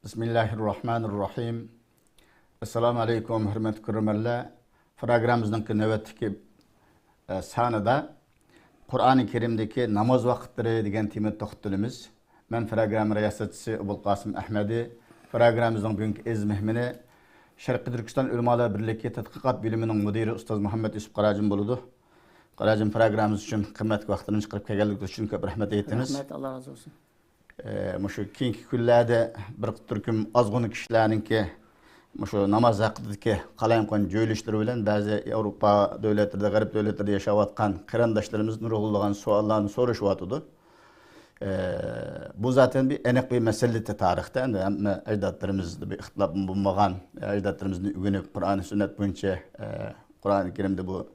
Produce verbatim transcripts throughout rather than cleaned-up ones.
بىسمىللاھىررەھمانىررەھىم. ئەسسالامۇ ئەلەيكۇم، ھۆرمەتلىك كۆرۈرمەنلەر. پروگراممىمىزنىڭكى نۆۋەتتىكى، ئە، سانىدا قۇرئانى كەرىمدىكى ناماز ۋاقىتلىرى دېگەن تېمىدا توختىلىمىز. مەن پروگرامما رىياسەتچىسى ئوبۇلقاسىم ئەھمەدى. پروگراممىمىزنىڭ بۈگۈنكى ئەزىز مېھمىنى شەرقىي تۈركىستان ئۆلىمالار بىرلىكى تەتقىقات بۆلۈمىنىڭ مۇدىرى ئۇستاز مۇھەممەد يۈسۈپ قاراجىم بولىدۇ. قاراجىم، پروگراممىمىز ئۈچۈن قىممەتلىك ۋاقتىنى چىقىرىپ كەلگەنلىكى ئۈچۈن كۆپ رەھمەت ئېيتىمىز. رەھمەت، ئاللا رازى بولسۇن. ئە، مۇشۇ كېيىنكى كۈنلەردە بىر تۈركۈم ئازغۇنە كىشىلەرنىڭكى مۇشۇ ناماز ھەققىدىكى قالايمىقان جۆيلۈشلىرى بىلەن بەزى ياۋروپا دۆلەتلىرىدە، غەرب دۆلەتلىرىدە ياشاۋاتقان قېرىنداشلىرىمىز نۇرغۇنلىغان سوئاللارنى سورىشىۋاتىدۇ. ئە، بۇ زاتەن بىر ئېنىق بىر مەسىلە تارىختا، ئەمدى ھەممە ئەجدادلىرىمىزدا بىر ئىختىلاپ بولمىغان، ئەجدادلىرىمىزدىن ئۆگىنىپ، قۇرئان سۈننەت بويىچە، ئە، قۇرئانى كەرىمدە بۇ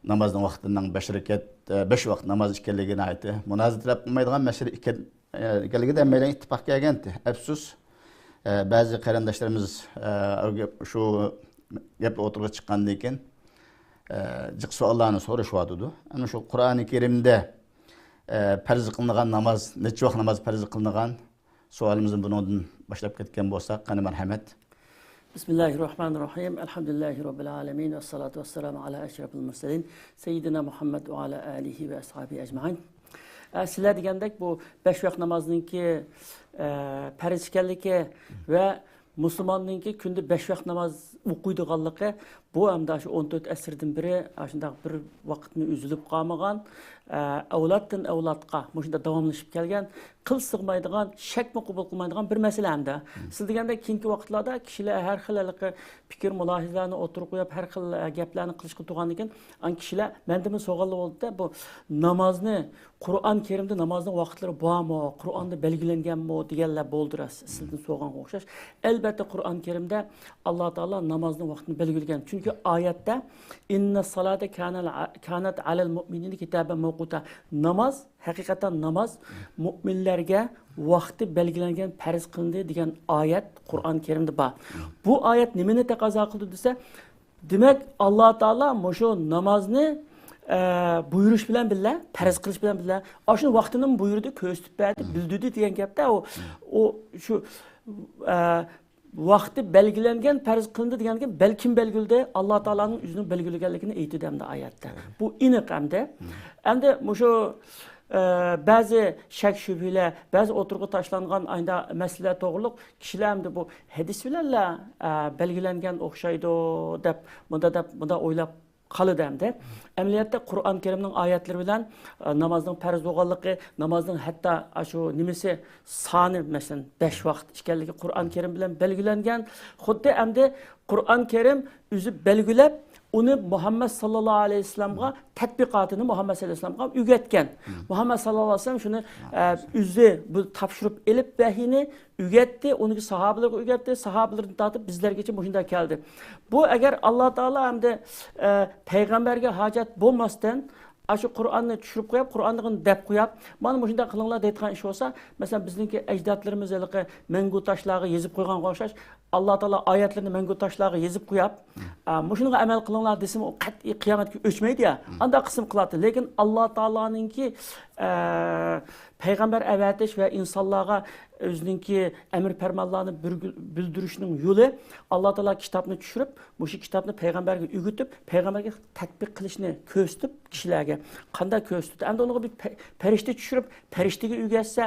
نامازنىڭ ۋاقتىنىڭ بەش رەكەت، ئە، بەش ۋاقىت ناماز ئىكەنلىكى ناھايىتى مۇنازىرە تەلەپ قىلمايدىغان مەسىلە ئىكەن، ئە، ئىكەنلىكىدە ھەممەيلەن ئىتتىپاق كەلگەنتى. ئەپسۇس، ئە، بەزى قېرىنداشلىرىمىز، ئە، گەپ، شۇ گەپ ئوتتۇرىغا چىققاندىن كېيىن، ئە، جىق سوئاللارنى سورىشىۋاتىدۇ. ئەنە شۇ قۇرئانى كەرىمدە، ئە، پەرز قىلىنغان ناماز، نەچچە ۋاق ناماز پەرز قىلىنغان؟ سوئالىمىزنى بۇنىڭدىن باشلاپ كەتكەن بولساق، قېنى، مەرھەمەت. بىسمىللاھىررەھمانىررەھىم. ئەلھەمدۇلىللاھى رەببىل ئالەمىن. ۋەسسالاتۇ ۋەسسالامۇ ئالا ئەشرەفىل مۇرسەلىن. سەييىدىنا مۇھەممەد ۋە ئالا ئالىھى ۋە ئەسھابىھى ئەجمەئىن. ئە، سىلەر دېگەندەك بۇ بەش ۋاق نامازنىڭكى، ئە، پەرز ئىكەنلىكى ۋە مۇسۇلماننىڭكى كۈندە بەش ۋاق ناماز ئوقۇيدىغانلىقى، بۇ ئەمدى شۇ ئون تۆت ئەسىردىن بېرى ئاشۇنداق بىر ۋاقىتمۇ ئۈزۈلۈپ قالمىغان، ئە، ئەۋلادتىن ئەۋلادقا مۇشۇنداق داۋاملىشىپ كەلگەن، قىل سىغمايدىغان، شەكمۇ قوبۇل قىلمايدىغان بىر مەسىلە ئەمدى. سىز دېگەندەك كېيىنكى ۋاقىتلاردا كىشىلەر ھەر خىل ھېلىقى پىكىر مۇلاھىزىلەرنى ئوتتۇرىغا قويۇپ، ھەر خىل، ئە، گەپلەرنى قىلىشقا تۇرغاندىن كېيىن، ئان كىشىلەر مەندىمۇ سوئاللار بولدى-دە، بۇ نامازنى، قۇرئان كەرىمدە نامازنىڭ ۋاقىتلىرى بارمۇ، قۇرئاندا بەلگىلەنگەنمۇ دېگەنلەر بولدى راست، سىزدىن سوئالغا ئوخشاش. ئەلبەتتە، قۇرئان كەرىمدە ئاللا تائالا نامازنىڭ ۋاقتىنى بەلگىلىگەن. چۈنكى ئايەتتە، «ئىننەس سالاتا كانەل-، كانەت ئەلەل مۇئمىنىنە كىتابەن مەۋقۇتا.» ناماز، ھەقىقەتەن ناماز مۇئمىنلەرگە ۋاقتى بەلگىلەنگەن، پەرز قىلىندى دېگەن ئايەت قۇرئان كەرىمدە بار. بۇ ئايەت نېمىنى تەقەززا قىلىدۇ دېسە، دېمەك، ئاللا تائالا مۇشۇ نامازنى، ئە، بۇيرۇش بىلەن بىللە، پەرز قىلىش بىلەن بىللە، ئاشۇ ۋاقتىنىمۇ بۇيرۇدى، كۆرسىتىپ بەردى، بىلدۈردى دېگەن گەپتە، ئۇ، ئۇ شۇ، ئە، ۋاقتى بەلگىلەنگەن، پەرز قىلىندى دېگەندىن كېيىن، بەلكىم بەلگىلىدى، ئاللا تائالانىڭ ئۆزىنىڭ بەلگىلىگەنلىكىنى ئېيتىدۇ ئەمدى ئايەتتە. بۇ ئېنىق ئەمدى. ئەمدى مۇشۇ، ئە، بەزى شەك شۈبھىلەر، بەزى ئوتتۇرىغا تاشلانغان ئايدا مەسىلىلەر توغرۇلۇق كىشىلەر ئەمدى بۇ ھەدىس بىلەنلا، ئە، بەلگىلەنگەن ئوخشايدۇ دەپ، مۇندا دەپ، مۇندا ئويلاپ قالىدۇ ئەمدى. ئەمەلىيەتتە قۇرئان كەرىمنىڭ ئايەتلىرى بىلەن، ئە، نامازنىڭ پەرز بولغانلىقى، نامازنىڭ ھەتتا ئاشۇ نېمىسى، سانى، مەسىلەن، بەش ۋاقىت ئىكەنلىكى قۇرئان كەرىم بىلەن بەلگىلەنگەن. خۇددى ئەمدى قۇرئان كەرىم ئۆزى بەلگىلەپ، ئۇنى مۇھەممەد ساللاللاھۇ ئەلەيھى ۋەسەللەمغا، تەتبىقاتىنى مۇھەممەد ساللاللاھۇ ئەلەيھى ۋەسەللەمغا ئۆگەتكەن. مۇھەممەد ساللاللاھۇ ئەلەيھى ۋەسەللەم شۇنى، ئە، ئۆزى بۇ تاپشۇرۇپ ئېلىپ ۋەھىينى ئۆگەتتى، ئۇنىڭكى ساھابىلىرىگە ئۆگەتتى، ساھابىلىرىدىن تارتىپ بىزلەرگىچە مۇشۇنداق كەلدى. بۇ ئەگەر ئاللا تائالا ئەمدى، ئە، پەيغەمبەرگە ھاجەت بولماستىن، ئاشۇ قۇرئاننى چۈشۈرۈپ قويۇپ، قۇرئاندىن دەپ قويۇپ، مانا مۇشۇنداق قىلىڭلار دەيدىغان ئىش بولسا، مەسىلەن، بىزنىڭكى ئەجدادلىرىمىز ھېلىقى مەڭگۈ تاشلارغا يېزىپ قويغانغا ئوخشاش، ئاللا تائالا ئايەتلىرىنى مەڭگۈ تاشلارغا يېزىپ قويۇپ، ئە، مۇشۇنىڭغا ئەمەل قىلىڭلار دېسىمۇ، ئۇ قەتئىي قىيامەتكە ئۆچمەيدۇ يا. ئانداق قىسىم قىلاتتى. لېكىن ئاللا تائالانىڭكى، ئە، پەيغەمبەر ئەۋەتىش ۋە ئىنسانلارغا ئۆزىنىڭكى ئەمر پەرمانلارنى بىلگۈ-، بىلدۈرۈشنىڭ يولى، ئاللا تائالا كىتابنى چۈشۈرۈپ، مۇشۇ كىتابنى پەيغەمبەرگە ئۆگىتىپ، پەيغەمبەرگە تەتبىق قىلىشنى كۆرسىتىپ كىشىلەرگە. قانداق كۆرسىتىدۇ؟ ئەمدى ئۇنىڭغا بىر پە-، پەرىشتە چۈشۈرۈپ، پەرىشتىگە ئۆگەتسە،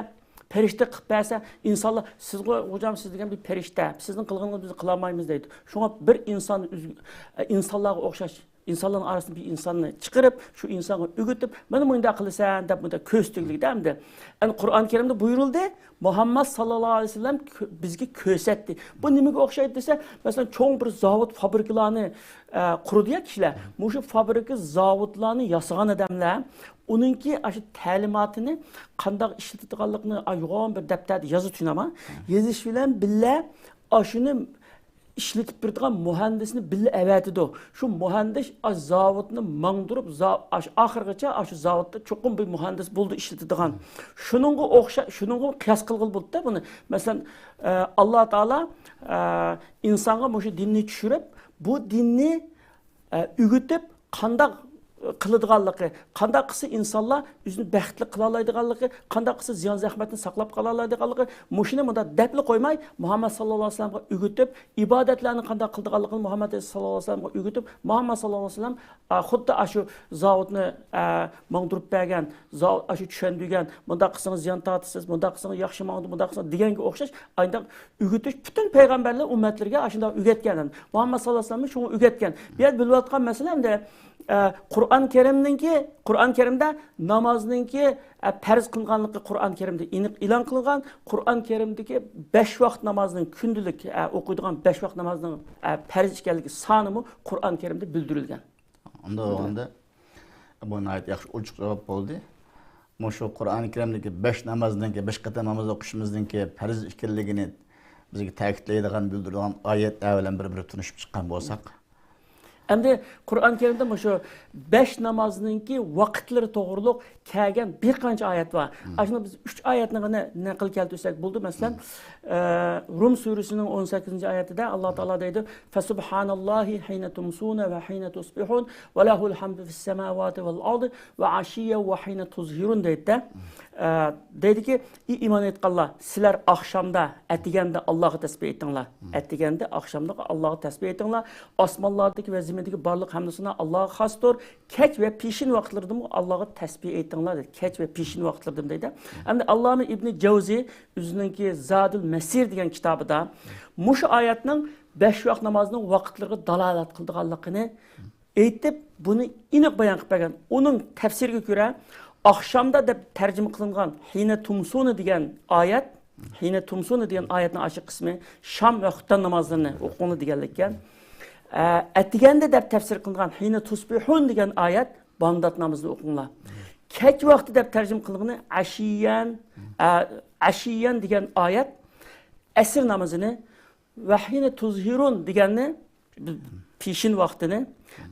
پەرىشتە قىلىپ بەرسە، ئىنسانلار، سىزغۇ خوجام، سىز دېگەن بىر پەرىشتە، سىزنىڭ قىلغىنىڭىزنى بىز قىلالمايمىز دەيدۇ. شۇڭا بىر ئىنسان ئۆزگە-، ئىنسانلارغا ئوخشاش، ئىنسانلارنىڭ ئارىسىدىن بىر ئىنساننى چىقىرىپ، شۇ ئىنسانغا ئۆگىتىپ، مانا مۇنداق قىلىسەن دەپ مۇنداق كۆرسىتىگلىكتە ئەمدى. ئەنە قۇرئان كەرىمدە بۇيرۇلدى، مۇھەممەد ساللاللاھۇ ئەلەيھى ۋەسەللەم كۆ-، بىزگە كۆرسەتتى. بۇ نېمىگە ئوخشايدۇ دېسە، مەسىلەن، چوڭ بىر زاۋۇت، فابرىكىلارنى، ئە، قۇرىدۇ يا كىشىلەر. مۇشۇ فابرىكا، زاۋۇتلارنى ياسىغان ئادەملەر ئۇنىڭكى ئاشۇ تەلىماتىنى قانداق ئىشلىتىدىغانلىقىنى، ئا، يوغان بىر دەپتەردە يازىدۇ، شۇنداقمۇ؟ يېزىش بىلەن بىللە، ئاشۇنى ئىشلىتىپ بېرىدىغان مۇھەندىسنى بىللە ئەۋەتىدۇ. شۇ مۇھەندىس ئاشۇ زاۋۇتنى ماڭدۇرۇپ، زا-، ئاشۇ ئاخىرغىچە ئاشۇ زاۋۇتتا چوقۇم بىر مۇھەندىس بولىدۇ ئىشلىتىدىغان. شۇنىڭغا ئوخشا-، شۇنىڭغا قىياس قىلغىلى بولىدۇ-دە بۇنى. مەسىلەن، ئە، ئاللا تائالا، ئە، ئىنسانغا مۇشۇ دىننى چۈشۈرۈپ، بۇ دىننى ئە، ئۆگىتىپ، قانداق، قىلىدىغانلىقى، قانداق قىلسا ئىنسانلار ئۆزىنى بەختلىك قىلالايدىغانلىقى، قانداق قىلسا زىيان زەخمەتتىن ساقلاپ قالالايدىغانلىقى، مۇشۇنى مۇنداق دەپلا قويماي، مۇھەممەد ساللاللاھۇ ئەلەيھى ۋەسەللەمگە ئۆگىتىپ، ئىبادەتلەرنى قانداق قىلىدىغانلىقىنى مۇھەممەد ساللاللاھۇ ئەلەيھى ۋەسەللەمگە ئۆگىتىپ، مۇھەممەد ساللاللاھۇ ئەلەيھى ۋەسەللەم، ئا، خۇددى ئاشۇ زاۋۇتنى، ئا، ماڭدۇرۇپ بەرگەن، زاۋۇت ئاشۇ چۈشەندۈرگەن، مۇنداق قىلسىڭىز زىيان تارتىسىز، مۇنداق قىلسىڭىز ياخشى ماڭىدۇ، مۇنداق قىلسىڭىز دېگەنگە ئوخشاش، ئانداق ئۆگىتىش پۈتۈن پەيغەمبەرلەر ئۈممەتلىرىگە ئاشۇنداق ئۆگەتكەن. مۇھەممەد ساللاللاھۇ ئەلەيھى ۋەسەللەم شۇڭا ئۆگەتكەن. بۇ يەردە بىلىۋاتقان مەسىلە ئەمدى، ئە، قۇرئان كەرىمنىڭكى، قۇرئان كەرىمدە نامازنىڭكى، ئە، پەرز قىلىنغانلىقى قۇرئان كەرىمدە ئېنىق ئېلان قىلىنغان. قۇرئان كەرىمدىكى بەش ۋاقىت نامازنىڭ كۈندىلىك، ئە، ئوقۇيدىغان بەش ۋاقىت نامازنىڭ، ئە، پەرز ئىكەنلىكى سانىمۇ قۇرئان كەرىمدە بىلدۈرۈلگەن. ئۇنداق بولغاندا، بۇ ناھايىتى ياخشى ئوچۇق جاۋاب بولدى. مۇشۇ قۇرئان كەرىمدىكى بەش نامازنىڭكى، بەش قېتىم ناماز ئوقۇشىمىزنىڭكى پەرز ئىكەنلىكىنى بىزگە تەكىتلەيدىغان، بىلدۈرىدىغان ئايەتلەر بىلەن بىر-بىر تونۇشۇپ چىققان بولساق. ئەمدى قۇرئان كەرىمدە مۇشۇ بەش نامازنىڭكى ۋاقىتلىرى توغرۇلۇق كەلگەن بىر قانچە ئايەت بار. ئاشۇنى بىز ئۈچ ئايەتنى غەنە نەقىل كەلتۈرسەك بولدى. مەسىلەن، ئە، رۇم سۈرىسىنىڭ ئون سەككىزىنچى ئايەتىدە ئاللا تائالا دەيدۇ، فسبحان الله حين تمسون وحين تصبحون وله الحمد في السماوات والأرض وعشيا وحين تظهرون دەيدۇ. ئە، دەيدۇكى، ئى ئىمان ئېيتقانلار، سىلەر ئاخشامدا، ئەتىگەندە ئاللاغا تەسبىھ ئېيتىڭلار. ئەتىگەندە، ئاخشامدا ئاللاغا تەسبىھ ئېيتىڭلار. ئاسمانلاردىكى ۋە زېمىندىكى بارلىق ھەمدۇ سانا ئاللاغا خاستۇر. كەچ ۋە پېشىن ۋاقىتلىرىدىمۇ ئاللاغا تەسبىھ ئېيتىڭلار دەيدۇ. كەچ ۋە پېشىن ۋاقىتلىرىدىمۇ دەيدۇ. ئەمدى ئاللاما ئىبنى جەۋزى ئۆزىنىڭكى زادۇل مەسىر دېگەن كىتابىدا مۇشۇ ئايەتنىڭ بەش ۋاق نامازنىڭ ۋاقىتلىرىغا دالالەت قىلىدىغانلىقىنى ئېيتىپ، بۇنى ئېنىق بايان قىلىپ بەرگەن. ئۇنىڭ تەپسىرىگە كۆرە، ئاخشامدا دەپ تەرجىمە قىلىنغان ھىنە تۇمسۇنى دېگەن ئايەت، ھىنە تۇمسۇنى دېگەن ئايەتنىڭ ئاشۇ قىسمى شام ۋە خۇتتان نامازلىرىنى ئوقۇڭلار دېگەنلىككەن. ئە، ئەتىگەندە دەپ تەپسىر قىلىنغان ھىنە تۇسبىھۇن دېگەن ئايەت بامدات نامىزىنى ئوقۇڭلار. كەچ ۋاقتى دەپ تەرجىمە قىلىنغىنى ئەشىيەن، ئە، ئەشىيەن دېگەن ئايەت ئەسىر نامىزىنى ۋە ھىنە تۇزھىرۇن دېگەننى، پېشىن ۋاقتىنى،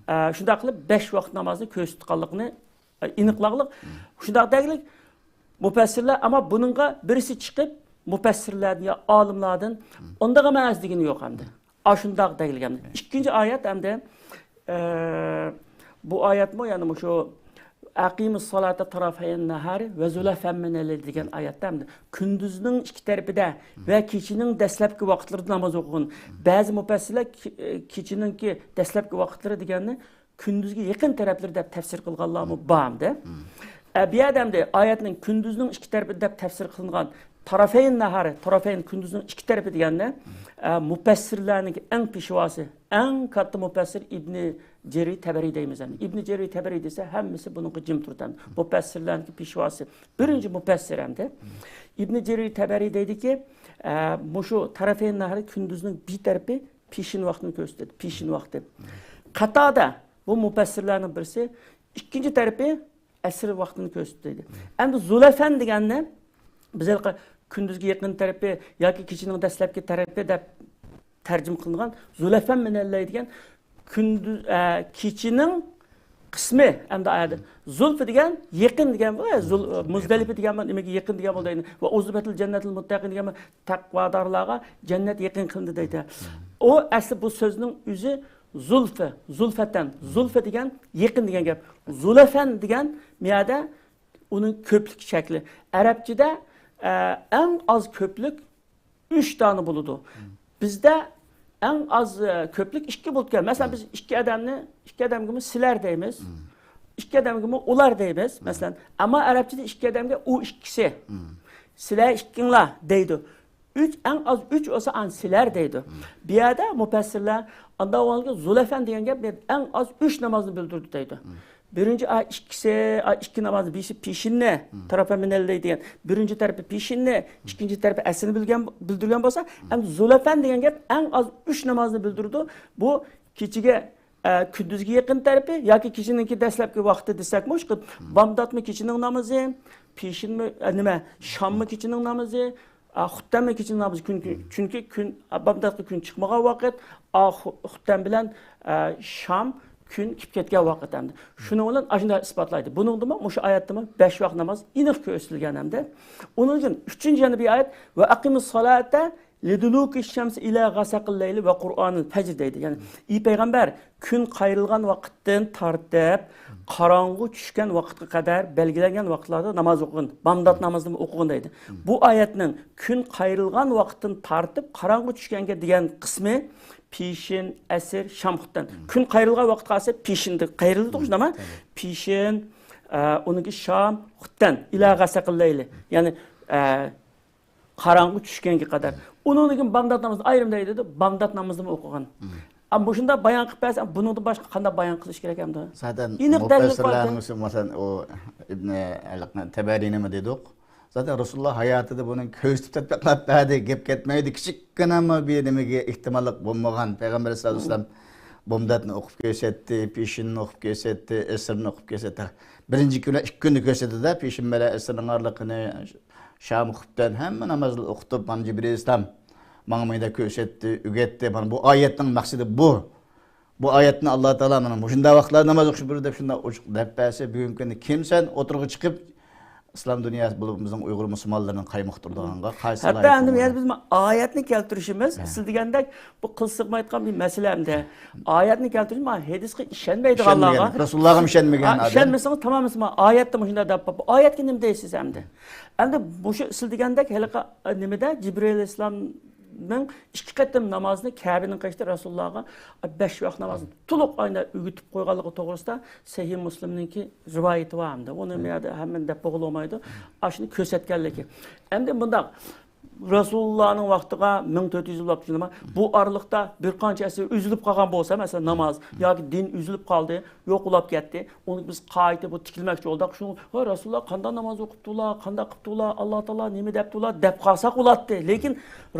ئە، شۇنداق قىلىپ بەش ۋاقىت نامازنى كۆرسىتىدىغانلىقىنى، ئە، ئېنىقلاغلىق. شۇنداق دەگلىك مۇپەسسىرلەر، ئەمما بۇنىڭغا بىرسى چىقىپ مۇپەسسىرلەردىن يا ئالىملاردىن ئۇنداق ئەمەس دېگىنى يوق ئەمدى. ئاشۇنداق دەگلىك ئەمدى. ئىككىنچى ئايەت ئەمدى، ئە، بۇ ئايەتمۇ يەنە مۇشۇ ئەقىمۇس سالاتا تەرەفەيىن نەھارى ۋە زۇلەفەن مىنەل لەيل دېگەن ئايەتتە ئەمدى كۈندۈزنىڭ ئىككى تەرىپىدە ۋە كېچىنىڭ دەسلەپكى ۋاقىتلىرىدا ناماز ئوقۇغىن. بەزى مۇپەسسىرلەر كې-، كېچىنىڭكى دەسلەپكى ۋاقىتلىرى دېگەننى كۈندۈزگە يېقىن تەرەپلىرى دەپ تەپسىر قىلغانلارمۇ بار ئەمدى. ئە، بۇ يەردە ئەمدى ئايەتنىڭ كۈندۈزنىڭ ئىككى تەرىپى دەپ تەپسىر قىلىنغان تەرەفەيىن نەھارى، تەرەفەيىن كۈندۈزنىڭ ئىككى تەرىپى دېگەننى، ئە، مۇپەسسىرلەرنىڭ ئەڭ پېشۋاسى، ئەڭ كاتتا مۇپەسسىر ئىبنى جەرىر تەبەرى دەيمىز ئەمدى. ئىبنى جەرىر تەبەرى دېسە، ھەممىسى بۇنىڭغا جىم تۇرىدۇ ئەمدى. مۇپەسسىرلەرنىڭ پېشۋاسى، بىرىنچى مۇپەسسىر ئەمدى. ئىبنى جەرىر تەبەرى دەيدىكى، ئە، مۇشۇ تەرەفەيىن نەھارى كۈندۈزنىڭ بىر تەرىپى پېشىن ۋاقتىنى كۆرسىتىدۇ، پېشىن ۋاقتى. قاتادە، بۇ مۇپەسسىرلەرنىڭ بىرسى، ئىككىنچى تەرىپى ئەسىر ۋاقتىنى كۆرسىتىدۇ. ئەمدى زۇلەفەن دېگەننى بىز ھېلىقى كۈندۈزگە يېقىن تەرىپى ياكى كېچىنىڭ دەسلەپكى تەرىپى دەپ تەرجىمە قىلىنغان زۇلەفەن مىنەللەي دېگەن كۈندۈز، ئە، كېچىنىڭ قىسمى ئەمدى ئايەتتە. زۇلفى دېگەن يېقىن دېگەن بۇ، زۇل-، مۇزدەلىپە دېگەن بار، نېمىگە يېقىن دېگەن بولىدۇ. ۋە ئۇزلىپەتىل جەننەتىل مۇتتەقىن دېگەن بار، تەقۋادارلارغا جەننەت يېقىن قىلىندى دەيدۇ. ئۇ ئەسلى بۇ سۆزنىڭ ئۆزى زۇلفى، زۇلفەتەن، زۇلفى دېگەن يېقىن دېگەن گەپ. زۇلەفەن دېگەن مۇ يەردە ئۇنىڭ كۆپلۈك شەكلى. ئەرەبچىدە، ئە، ئەڭ ئاز كۆپلۈك ئۈچ دانە بولىدۇ. بىزدە ئەڭ ئاز، ئە، كۆپلۈك ئىككى بولىدىكەن. مەسىلەن، بىز ئىككى ئادەمنى، ئىككى ئادەمگىمۇ سىلەر دەيمىز. ئىككى ئادەمگىمۇ ئۇلار دەيمىز. مەسىلەن، ئەمما ئەرەبچىدە ئىككى ئادەمگە ئۇ ئىككىسى. سىلەر ئىككىڭلار دەيدۇ. ئۈچ، ئەڭ ئاز ئۈچ بولسا، ئانا سىلەر دەيدۇ. بۇ يەردە مۇپەسسىرلەر، ئاندا ئۇلارغا زۇلەفەن دېگەن گەپ، ئەڭ ئاز ئۈچ نامازنى بىلدۈردى دەيدۇ. بىرىنچى ئاي ئىككىسى، ئاي ئىككى نامازنى، بىرسى پېشىننى، تەرەفە مىنەللەي دېگەن، بىرىنچى تەرىپى پېشىننى، ئىككىنچى تەرىپى ئەسىرنى بىلگەن، بىلدۈرگەن بولسا، ئەمدى زۇلەفەن دېگەن گەپ ئەڭ ئاز ئۈچ نامازنى بىلدۈرىدۇ. بۇ كېچىگە، ئە، كۈندۈزگە يېقىن تەرىپى ياكى كېچىنىڭكى دەسلەپكى ۋاقتى دېسەكمۇ، شۇ بامداتمۇ كېچىنىڭ نامىزى، پېشىنمۇ، ئە، نېمە، شاممۇ كېچىنىڭ نامىزى، ئا، خۇتتەنمۇ كېچىنىڭ نامىزى، كۈن، چۈنكى كۈن، ئا، بامداتقا كۈن چىقمىغان ۋاقىت، ئا، خۇ-، خۇتتەن بىلەن، ئا، شام كۈن كىرىپ كەتكەن ۋاقىت ئەمدى. شۇنىڭ بىلەن ئاشۇنداق ئىسپاتلايدۇ. بۇنىڭدىمۇ مۇشۇ ئايەتتىمۇ بەش ۋاق ناماز ئېنىق كۆرسىتىلگەن ئەمدى. ئۇنىڭ ئۈچۈن ئۈچىنچى يەنە بىر ئايەت، ۋە ئەقىمۇس سالاتا لدلوك الشمس إلى غسق الليل وقرآن الفجر دەيدۇ. يەنى، ئى پەيغەمبەر، كۈن قايرىلغان ۋاقىتتىن تارتىپ، قاراڭغۇ چۈشكەن ۋاقىتقا قەدەر بەلگىلەنگەن ۋاقىتلاردا ناماز ئوقۇغىن، بامدات نامىزىنى ئوقۇغىن دەيدۇ. بۇ ئايەتنىڭ كۈن قايرىلغان ۋاقىتتىن تارتىپ قاراڭغۇ چۈشكەنگە دېگەن قىسمى پېشىن، ئەسىر، شام، خۇپتەن. كۈن قايرىلغان ۋاقىتقا قارىسا پېشىندە قايرىلىدۇ، شۇنداقمۇ؟ پېشىن، ئە، ئۇنىڭكى شام، خۇپتەن، إلى غسق الليل. يەنى، ئە، قاراڭغۇ چۈشكەنگە قەدەر. ئۇنىڭدىن كېيىن بامدات نامىزى ئايرىم دەيدۇ، بامدات نامىزىنى ئوقۇغان. ئا، مۇشۇنداق بايان قىلىپ بەرسە، بۇنىڭدىن باشقا قانداق بايان قىلىش كېرەك ئەمدى؟ زادەن ئېنىق دەلىل بار. مۇپەسسىرلەرنىڭ شۇ، مەسىلەن، ئۇ ئىبنى تەبەرىنىمۇ دېدۇق. زادەن رەسۇلۇللا ھاياتىدا بۇنى كۆرسىتىپ تەتبىقلاپ بەردى. گەپ كەتمەيدۇ. كىچىككىنىمۇ بىر نېمىگە ئېھتىماللىق بولمىغان. پەيغەمبەر ئەلەيھىسسالاتۇ ۋەسسالام بامداتنى ئوقۇپ كۆرسەتتى، پېشىننى ئوقۇپ كۆرسەتتى، ئەسىرنى ئوقۇپ كۆرسەتتى. بىرىنچى كۈنى ئىككى كۈندە كۆرسىتىدۇ، پېشىن بىلەن ئەسىرنىڭ ئارىلىقىنى، شام، خۇپتەن ھەممە نامازنى ئوقۇتۇپ، مانا جىبرىل ئەلەيھىسسالام ماڭا مۇنداق كۆرسەتتى، ئۆگەتتى. مانا بۇ ئايەتنىڭ مەقسىتى بۇ. بۇ ئايەتنى ئاللا تائالا مانا مۇشۇنداق ۋاقىتلاردا ناماز ئوقۇش بۇيرۇدى دەپ شۇنداق ئوچۇق دەپ بەرسە، بۈگۈنكى كۈندە كىم سەن ئوتتۇرىغا چىقىپ، ئىسلام دۇنياسى بولۇپ بىزنىڭ ئۇيغۇر مۇسۇلمانلىرىنى قايمۇقتۇرىدىغانغا قايسى ھەتتا ئەمدى يەنە بىز مانا ئايەتنى كەلتۈرۈشىمىز، سىز دېگەندەك بۇ قىلسىغمايدىغان بىر مەسىلە ئەمدى. ئايەتنى كەلتۈرۈش، مانا ھەدىسقە ئىشەنمەيدىغانلارغا. ئىشەنمىگەن، رەسۇلۇللاغا ئىشەنمىگەن ئا، ئادەم. ئىشەنمىسىڭىز تامام، مانا ئايەتتە مۇشۇنداق دەپ، بۇ ئايەتكە نېمە دەيسىز ئەمدى؟ ئەمدى مۇشۇ سىز دېگەندەك ھېلىقى، ئە، نېمىدە، جىبرىئىل ئەلەيھىسسالامنىڭ ئىككى قېتىم نامازنى كەبىنىڭ قېشىدا رەسۇلۇللاغا بەش ۋاق نامازنى تولۇق ئاينا ئۆگىتىپ قويغانلىقى توغرىسىدا سەھىھ مۇسلىمنىڭكى رىۋايىتى بار ئەمدى. ئۇنى مەن ھەممىنى دەپ بولغىلى بولمايدۇ. ئاشۇنى كۆرسەتكەنلىكى. ئەمدى مۇنداق، رەسۇلۇللانىڭ ۋاقتىغا مىڭ تۆت يۈز يىل بولۇپتۇ، بۇ ئارىلىقتا بىر قانچە ئەسىر ئۈزۈلۈپ قالغان بولسا، مەسىلەن، ناماز ياكى دىن ئۈزۈلۈپ قالدى، يوق بولاپ كەتتى. ئۇنى بىز قايتا بۇ تىكلىمەكچى بولدۇق. شۇ، ھە، رەسۇلۇللا قانداق ناماز ئوقۇپتۇلا، قانداق قىپتۇلا، ئاللا تائالا نېمە دەپتۇلا دەپ قالساق بولاتتى. لېكىن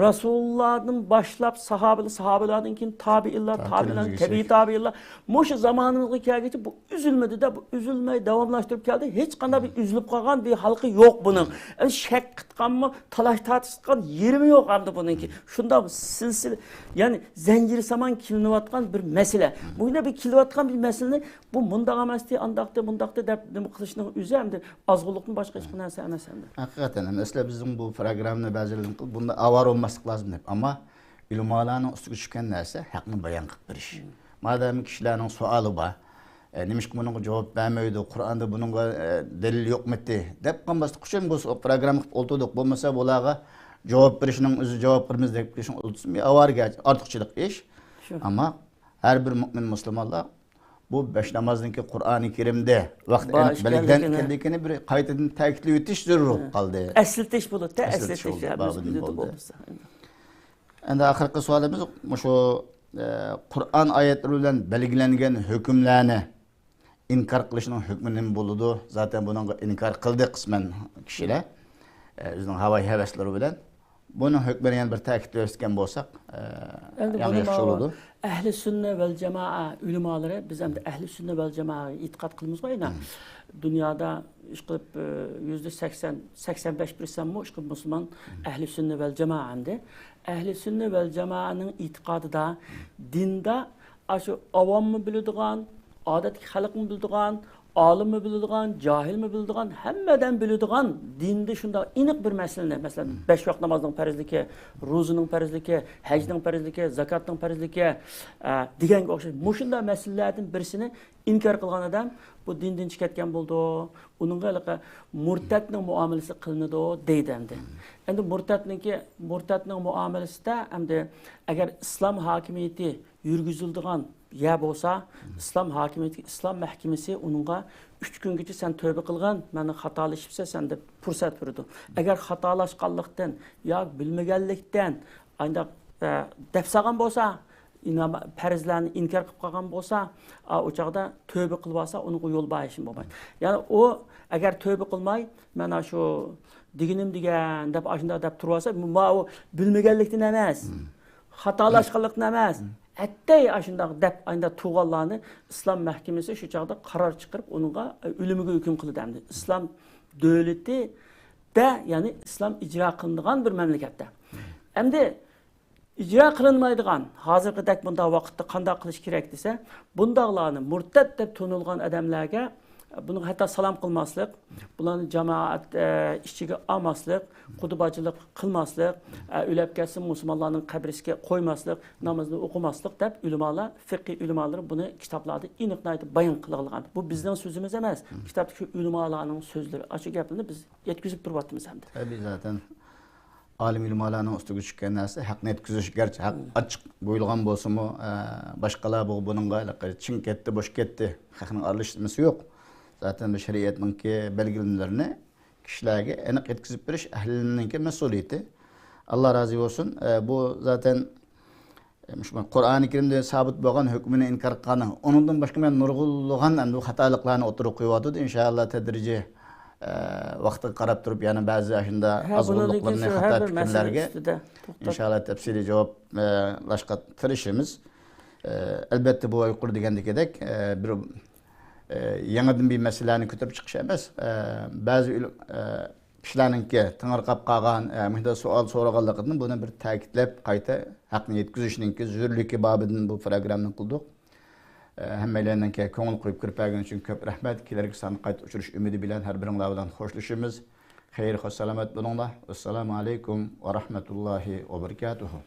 رەسۇلۇللادىن باشلاپ ساھابىلەر، ساھابىلەردىن كېيىن تابىئىنلار، تابىئىنلار، تەبىئىي تابىئىنلار، مۇشۇ زامانىمىزغا كەلگۈچە بۇ ئۈزۈلمىدى-دە، بۇ ئۈزۈلمەي داۋاملاشتۇرۇپ كەلدى. ھېچقانداق بىر ئۈزۈلۈپ قالغان بىر ھالقا يوق بۇنىڭ. ئەمدى شەك قىتقانمۇ، تالاش تارتىشقان يېرىمى يوق ئەمدى بۇنىڭكى. شۇنداق سىلسىلە، يەنى زەنجىرسامان كېلىنىۋاتقان بىر مەسىلە. بۇنداق بىر كېلىۋاتقان بىر مەسىلىنى بۇ مۇنداق ئەمەستى، ئانداقتى، مۇنداقتى دەپ نېمە قىلىشنىڭ ئۆزى ئەمدى ئازغۇنلۇقتىن باشقا ھېچقانداق نەرسە ئەمەس ئەمدى. ھەقىقەتەن ھەم ئەسلى بىزنىڭ بۇ پروگراممىنى بەزىلەردىن قىلىپ بۇنداق ئاۋارە بولماسلىق لازىم دەپ. ئەمما ئۆلىمالارنىڭ ئۈستىگە چۈشكەن نەرسە ھەقنى بايان قىلىپ بېرىش. مادەم كىشىلەرنىڭ سوئالى بار، ئە، نېمىشقا بۇنىڭغا جاۋاب بەرمەيدۇ؟ قۇرئاندا بۇنىڭغا، ئە، دەلىل يوقمىتى؟ دەپ قالماسلىق ئۈچۈن بۇ سو-، پروگرامما قىلىپ ئولتۇردۇق. بولمىسا بۇلارغا جاۋاب بېرىشنىڭ ئۆزى جاۋاب قىلىمىز دەپ كېلىشنىڭ ئۆزى ئاۋارىگە ئارتۇقچىلىق ئىش. شۇ. ئەمما ھەر بىر مۆمىن مۇسۇلمانلار بۇ بەش نامازنىڭكى قۇرئانى كەرىمدە ۋاقتى بار ئېنىق بەلگىلەنگەنلىكىنى بىر قايتىدىن تەكىتلەۋېتىش زۆرۈر بولۇپ قالدى. ئەسلىتىش بولىدۇ، ئەسلىتىش ئەسلىتىش بولدى، بابىدىن بولدى. ئەمدى ئاخىرقى سوئالىمىز مۇشۇ، ئە، قۇرئان ئايەتلىرى بىلەن بەلگىلەنگەن ھۆكۈملەرنى ئىنكار قىلىشنىڭ ھۆكمى نېمە بولىدۇ؟ زاتەن بۇنىڭغا ئىنكار قىلدى قىسمەن كىشىلەر، ئە، ئۆزىنىڭ ھاۋايى ھەۋەسلىرى بىلەن. بۇنىڭ ھۆكمىنى يەنە بىر تەكىتلەۋەتكەن بولساق، ئە، ئەمدى ياخشى بولىدۇ. ئەھلى سۈننە ۋەل جامائە ئۆلىمالىرى، بىز ئەمدى ئەھلى سۈننە ۋەل جامائەگە ئېتىقاد قىلىمىزغۇ ئەينە. دۇنيادا ئىشقىلىپ، ئە، يۈزدە سەكسەن، سەكسەن بەش پىرسەنتمۇ ئىشقىلىپ مۇسۇلمان ئەھلى سۈننە ۋەل جامائە ئەمدى. ئەھلى سۈننە ۋەل جامائەنىڭ ئېتىقادىدا دىندا ئاشۇ ئاۋاممۇ بىلىدىغان، ئادەتتىكى خەلقمۇ بىلىدىغان، ئالىممۇ بىلىدىغان، جاھىلمۇ بىلىدىغان، ھەممە ئادەم بىلىدىغان دىندا شۇنداق ئېنىق بىر مەسىلىنى، مەسىلەن، بەش ۋاق نامازنىڭ پەرزلىكى، روزىنىڭ پەرزلىكى، ھەجنىڭ پەرزلىكى، زاكاتنىڭ پەرزلىكى، ئە، دېگەنگە ئوخشاش مۇشۇنداق مەسىلىلەردىن بىرسىنى ئىنكار قىلغان ئادەم بۇ دىندىن چىقىپ كەتكەن بولىدۇ. ئۇنىڭغا ھېلىقى مۇرتەتنىڭ مۇئامىلىسى قىلىنىدۇ دەيدۇ ئەمدى. ئەمدى مۇرتەتنىڭكى، مۇرتەتنىڭ مۇئامىلىسىدە ئەمدى ئەگەر ئىسلام ھاكىمىيىتى يۈرگۈزۈلىدىغان يەر بولسا، ئىسلام ھاكىمىيىتى، ئىسلام مەھكىمىسى ئۇنىڭغا ئۈچ كۈنگىچە سەن تۆبە قىلغىن، مانا خاتالىشىپسەن سەن دەپ پۇرسەت بېرىدۇ. ئەگەر خاتالاشقانلىقتىن ياكى بىلمىگەنلىكتىن ئانداق، ئە، دەپ سالغان بولسا، ئىنام-، پەرزلەرنى ئىنكار قىلىپ قالغان بولسا، ئا، ئۇ چاغدا تۆبە قىلىۋالسا، ئۇنىڭغا يول بار ھېچنېمە بولمايدۇ. يەنى ئۇ ئەگەر تۆبە قىلماي، مانا شۇ دېگىنىم دېگەن دەپ ئاشۇنداق دەپ تۇرۇۋالسا، ما ئۇ بىلمىگەنلىكتىن ئەمەس، خاتالاشقانلىقتىن ئەمەس، ئەتتەي ئاشۇنداق دەپ ئايندا تۇرغانلارنى ئىسلام مەھكىمىسى شۇ چاغدا قارار چىقىرىپ، ئۇنىڭغا، ئە، ئۆلۈمىگە ھۆكۈم قىلىدۇ ئەمدى. ئىسلام دۆلىتىدە، يەنى ئىسلام ئىجرا قىلىنىدىغان بىر مەملىكەتتە. ئەمدى ئىجرا قىلىنمايدىغان، ھازىرقىدەك بۇنداق ۋاقىتتا قانداق قىلىش كېرەك دېسە، بۇنداقلارنى مۇرتەت دەپ تونۇلغان ئادەملەرگە، بۇنىڭغا ھەتتا سالام قىلماسلىق، بۇلارنى جامائەت ئىچىگە ئالماسلىق، قۇدا باجىلىق قىلماسلىق، ئۆلۈپ كەتسە مۇسۇلمانلارنىڭ قەبرىسىگە قويماسلىق، نامىزىنى ئوقۇماسلىق دەپ ئۆلىمالار، فىقھىي ئۆلىمالىرى بۇنى كىتابلاردا ئېنىق بايان قىلغان. بۇ بىزنىڭ سۆزىمىز ئەمەس، كىتابتىكى ئۆلىمالارنىڭ سۆزلىرى. ئاشۇ گەپلەرنى بىز يەتكۈزۈپ تۇرۇۋاتىمىز ئەمدى. تەبىئىي زاتەن. ئالىم ئۆلىمالارنىڭ ئۈستىگە چۈشكەن نەرسە ھەقنى يەتكۈزۈش. گەرچە ھەق ئاچچىق قويۇلغان بولسىمۇ، ئە، باشقىلار بۇ، بۇنىڭغا ھېلىقى چىڭ كەتتى، بوش كەتتى، ھەقنىڭ ئارىلاشتۇرمىسى يوق. زاتەن بۇ شەرىئەتنىڭكى بەلگىلىمىلىرىنى كىشىلەرگە ئېنىق يەتكۈزۈپ بېرىش ئەھلىنىڭكى مەسئۇلىيىتى. ئاللا رازى بولسۇن. ئە، بۇ زاتەن، ئە، مۇشۇ قۇرئانى كەرىمدە سابىت بولغان ھۆكمىنى ئىنكار قىلغان، ئۇنىڭدىن باشقا مەن نۇرغۇنلىغان ئەمدى خاتالىقلارنى ئوتتۇرىغا قويۇۋاتىدۇ. ئىنشائاللا تەدرىجىي، ئە، ۋاقتىغا قاراپ تۇرۇپ يەنە بەزى ئاشۇنداق ھە، ئاز بۇنىڭدىن كېيىن غۇللۇقلىرىنى شۇ خاتا ھەر بىر مەسىلە پىكىرلەرگە ئۈستىدە توختاپ. ئىنشائاللا تەپسىلىي جاۋاب، ئە، ئالاشقا تىرىشىمىز. ئە، ئەلبەتتە بۇ يۇقىرىدا دېگەندىكىدەك، ئە، بىر، ئە، يېڭىدىن بىر مەسىلىنى كۆتۈرۈپ چىقىش ئەمەس. ئە، بەزى ئۆل-، ئە، كىشىلەرنىڭكى تېڭىرقاپ قالغان، ئە، مۇشۇنداق سوئال سورىغانلىقىدىن بۇنى بىر تەكىتلەپ، قايتا ھەقنى يەتكۈزۈشنىڭكى زۆرۈرلۈكى بابىدىن بۇ پروگراممىنى قىلدۇق. ئە، ھەممەيلەننىڭكى كۆڭۈل قويۇپ كىرىپ بەرگىنى ئۈچۈن كۆپ رەھمەت. كېلەركى ساندا قايتا ئۇچرىشىش ئۈمىدى بىلەن ھەر بىرىڭلار بىلەن خوشلىشىمىز. خەير، خوش سالامەت بولۇڭلار. ۋەسسالامۇ ئەلەيكۇم ۋە رەھمەتۇللاھى ۋە بەرىكاتۇھۇ.